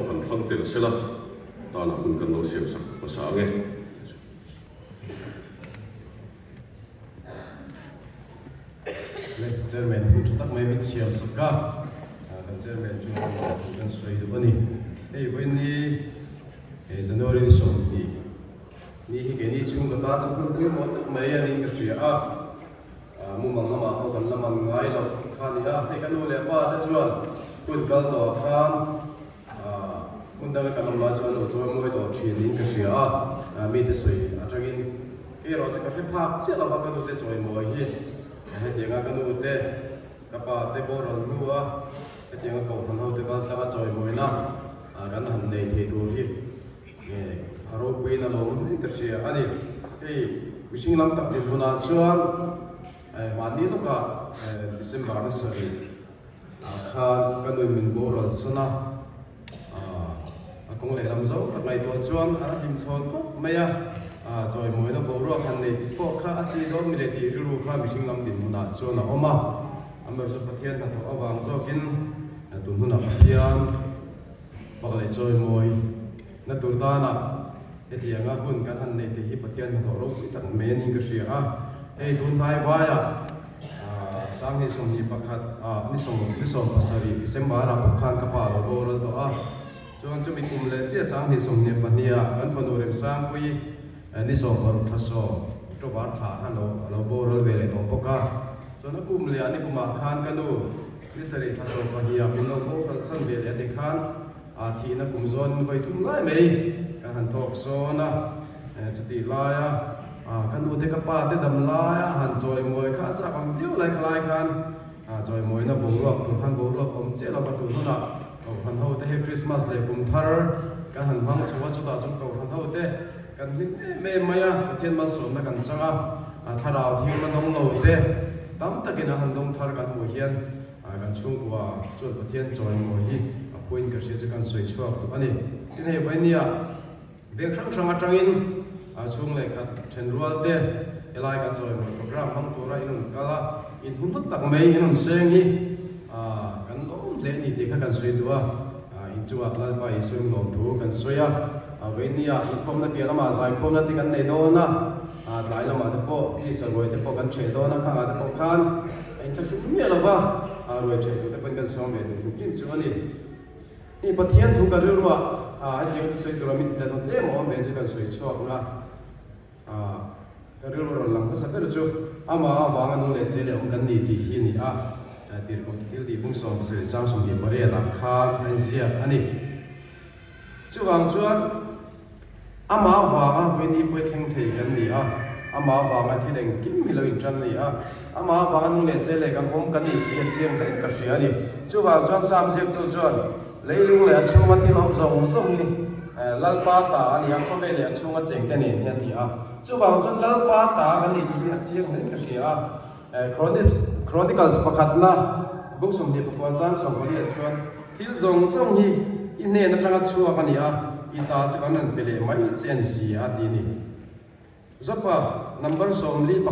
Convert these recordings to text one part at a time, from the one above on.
pawh han thlang tel sela, tanah hun kan lo siam sak hmasa ang e. Le Chairman hun tha tak mai min siam sak a, kan Chairman chu kan sawi duh a ni. Hei vawiin ni January ni 20 ni hi keini chhung ka tan chu hun pawimawh tak mai a niin ka hria a, mumang lamah pawh kan la man ngai loh kha a ni a, hei ka nu leh pa te chuan hun kal tawhah khan Hmun danga kan awm lai chuan lo chawi mawi tawh thin in ka hria a, mite sawi atangin kei erawh chu ka hre phak chiah lova ka nute chawi mawi hi hetianga ka nute ka pa te boral hnu a hetianga kohhran ho te kal tlanga chawi mawina kan han nei thei tur hi a ropuiin a lawm in ka hria a ni. Hei mihring lam tak dinhmunah chuan mahni lawkah December ni sarih Ah khan ka nun min boral sawn a, ah a kawng lehlam zo tak ngaihtuah chuan a la hlim chhawn khawp mai a, ah chawimawina boruak han neih pawh kha a chi dawn mi leh tih rilru kha mihring lam dinhmunah chuan a awm a, amaherawhchu chu Pathian hnathawh avang zawkin tun hunah Pathian fak leh chawimawi na tur danah hetianga hun kan han neih theih hi Pathian hnathawh ropui tak mai a niin ka hria a, hei tun hnai vaiah. 2021 ah ni 27 December ah bawk khan ka pa lo boral tawh a, chuan chumi kum leh chiah 2022 ah kan fanu Remsangpui ni 16 thla sawm October thla khan lo a lo boral ve leh tawh bawk a, chuan a kum leh ah ni kum ah khan ka nu ni sarih thla 12 ah min lo boral san ve leh a ti khan ah thihna kum zawn in vawi thum lai mai kan han thawk zawn a, chutih laia. Ka nu te ka pa te dam laia han chawimawi kha a chak ang viau lai khalai khan chawimawina boruak tur khan boruak awm chiah lo va tun hunah Kohhran ho te hi Christmas leh kum thar kan han hmang chho a chutah chuan Kohhran ho te kan hlim em em mai a Pathian malsawmna kan chang a thlarau thil la dawng lo te tam takin a han dawng thar kan hmuh hian kan chhungkua chuan Pathian chawimawi hi a phuin ka hria chu kan sawi chhuak duh a ni. Tin hei Vainia. Veng hrang hrang atangin chhung leh khat then rual te helai kan chawimawi program hmang tura in rawn kal a, in hun hlut tak mai in rawn seng hi kan lawm hle a ni tih kha kan sawi duh a, inchungah Lalpa Isua in lawmthu kan sawi a, Veinia inkhawmna piah lamah zaikhawmna te kan nei dawn a, tlai lamah te pawh tisa ruai te pawh kan ṭheh dawn a, khangah te pawh khan a inthlahrung miah lova ruai ṭheh tur te pawhin kan sawm ve duh hrim hrim chu a ni. Hi Pathian thu kan rilruah hetiang chu sawi tura min teh zawt em awm ve chu kan sawi chhuak nga, ka rilru rawn lang hmasa ber chu amah avanga nung leh che leh awm kan ni tih hi a ni a, tirhkoh thil tih bung 17 chang 28 ah khan a inziak a ni. Chuvang chuan amah avanga vawiin hi pawi thleng thei kan ni a, amah avanga thil engkim hi lo intan a ni a, amah avanga nung leh che leh kan awm kan ni tih hi a chiang hle ka hria a ni. Chuvang chuan Sam ziaktu chuan leilung leh a chhunga thil awm zawng zawng hi Lalpa ta a ni a, khawvel leh a chhunga chengte nen hian a ti a. Chuvang chuan Lalpa ta kan ni tih hi a chiang hle ka hria a. Chronicles pakhatna bung 24 chang 14 ah chuan thil zawng zawng hi i hnen atanga chhuak a ni a, i ta chu kan rawn pe leh mai che a ni si a ti a ni. Jopa number 41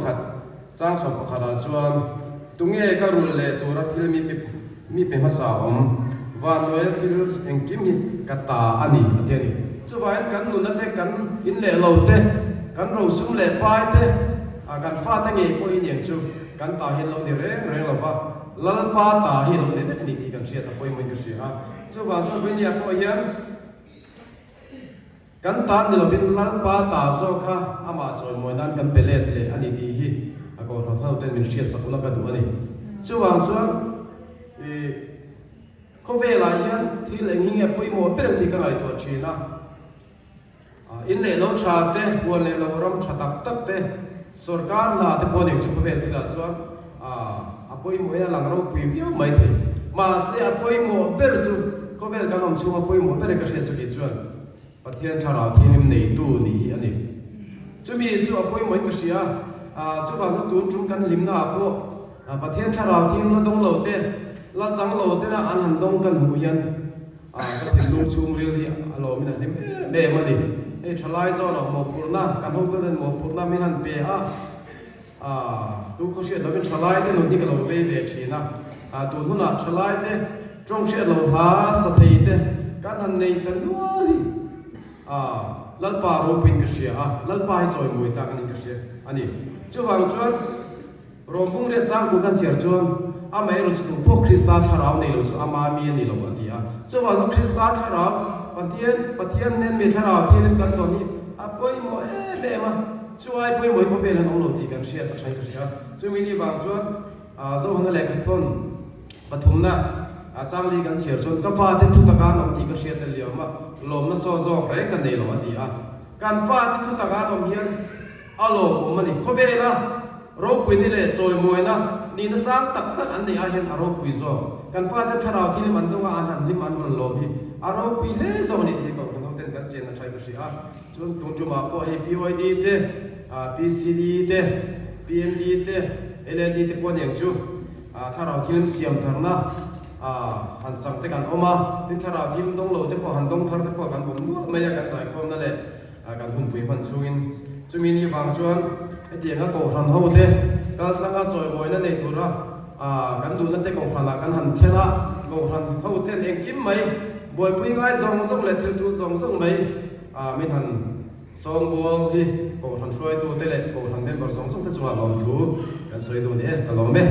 chang 11 ah chuan tunge ka rulh leh tura thil mi pe mi pe hmasa awm vannuaia thil engkim hi ka ta a ni a ti a ni. Chuvangin kan nuna te kan in leh lo te kan rosum leh pai te kan fate ngei pawh hi niang chu kan ta hi an lo ni reng reng lo va, Lalpa ta hi a lo ni vek a ni tih kan hriat a pawimawhin ka hria a. Chuvang chuan Vainia pawh hian kan ta ni lovin Lalpa ta zawk kha amah chawimawi nan kan pe let leh a ni tih hi a kohhran ho ten min hriat sak ula ka duh a ni. Chuvang chuan ih khawvelah hian thil eng hi nge pawimawh ber tih ka ngaihtuah thin a. In leh lo tha te, huan leh lo ram tha tak tak te, sorkar hna te pawh nen chu khawvel thilah chuan a pawimawhin a lang ropui viau mai thei. Mahse a pawimawh ber chu khawvel kan awm chhunga pawimawh ber ka hriat chu kei chuan Pathian thlarau thianghlim neitu nih hi a ni. Chumi chu a pawimawhin ka hria a, chuvang chuan tun tum kan hlimna ah pawh Pathian thlarau thianghlim la dawng lo te, la chang lo tena an han dawng kan hmuh hian, A ka thinlung chhungril hi a lawmin a hlim em em a ni. Hei thalai zawnah mawhphurhna, kan hotuten mawhphurhna min han pe a, a tu khaw hriat lovin thalai te nun hi ka lo vei ve thin a, a tun hunah thalai te tawng hriat lo hla sa thei te. kan han nei ta nual hi a Lalpa ropuiin ka hria a, Lalpa hi chawimawi tlak anin ka hria a ni. Chuvang chuan Rawmbung riat changtu kan chhiar chuan amaherawh chu tupawh Krista thlarau nei lo chu ama mi a ni lo a ti a. Chuvang chuan Krista thlarau Pathian Pathian hnen mi thlarau thianghlim kan tawn hi a pawimawh em em a, chu ai pawimawh hi khawvel an awm lo tih kan hriat a thain ka hria. Chumi ni vang chuan Zohana lehkhathawn pathumna changli kan chhiar chuan ka fate thutak an awm tih ka hriat a liam a, lawmna saw zawk reng ka nei lo a ti a. Kan fate thutak an awm hian A lawmawm a ni. Khawvela ropuina leh chawimawina nihna sang tak tak an neih ah hian a ropui zawk. Kan fate thlarau thil man dawngah an han hlim an rawn lawm hi a ropui hle zawk a ni tih hi Kohhran hoten kan chian a tha ka hria a. Chuan tun tumah pawh hei PYD te, PCD te, PMD te, LAD te pawh aniang chu thlarau thil siam tharna han chang te kan awm a. Tin thlarau thil dawng lo te pawh han dawng thar te pawh kan awm nual mai a kan zaikhawmna leh Kan hunpui hman chungin chumi ni vang chuan hetianga kohhran ho te kal tlanga chawimawina nei tura kan duhna te kohhranah kan han thlen a, kohhran ho ten engkim mai buaipui ngai zawng zawng leh thil tul zawng zawng mai min han sawngbual hi kohhran hruaitu te leh kohhran member zawng zawng te chungah lawmthu kan sawi dun e, ka lawm e.